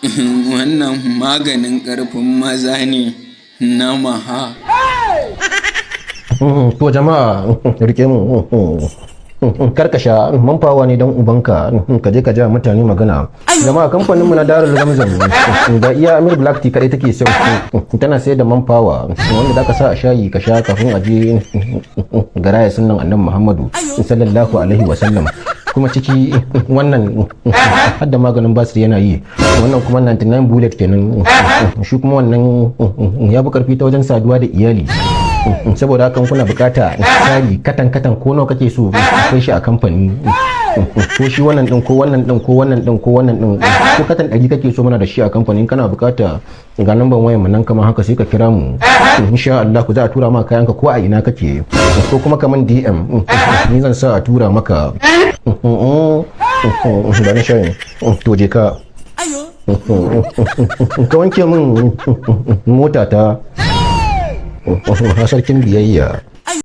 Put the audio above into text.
Wannan maganin ƙarfin maza ne na maha. To jama'a, rike mu, karkasha manfawa ne don ubanka, ka je ka ja mutane magana. Jama'a, kamfanin mu na Darul Zamzam ga iya Amir Black Tea kadai take sayar, tana sayar da manfawa wanda zaka sa a shayi ka sha kafin a je garaya sunnan Annabi Muhammadu sallallahu alaihi wa sallam. Kuma ciki wannan har da maganin basir yana yi. Wannan kuma 99 bullet kenan. Shi kuma wannan ya fi karfi ta wajen saduwa da iyali. Saboda hakan kuna bukata tsari katan katan ko nawa kake so, akwai shi a kamfani. Ko shi wannan din, ko wannan din, ko wannan din, ko wannan din, ko katan 100 kake so, muna da shi a kamfani. Kana bukata, ga namban wayar mu nan kamar haka, sai ka kira mu. Insha Allah ku za a tura maka kayanka ko a ina kake, ko kuma kaman DM, ni zan sa a tura maka. Ba ni shayin. To je ka ka wanke min mota ta, sarkin biyayya.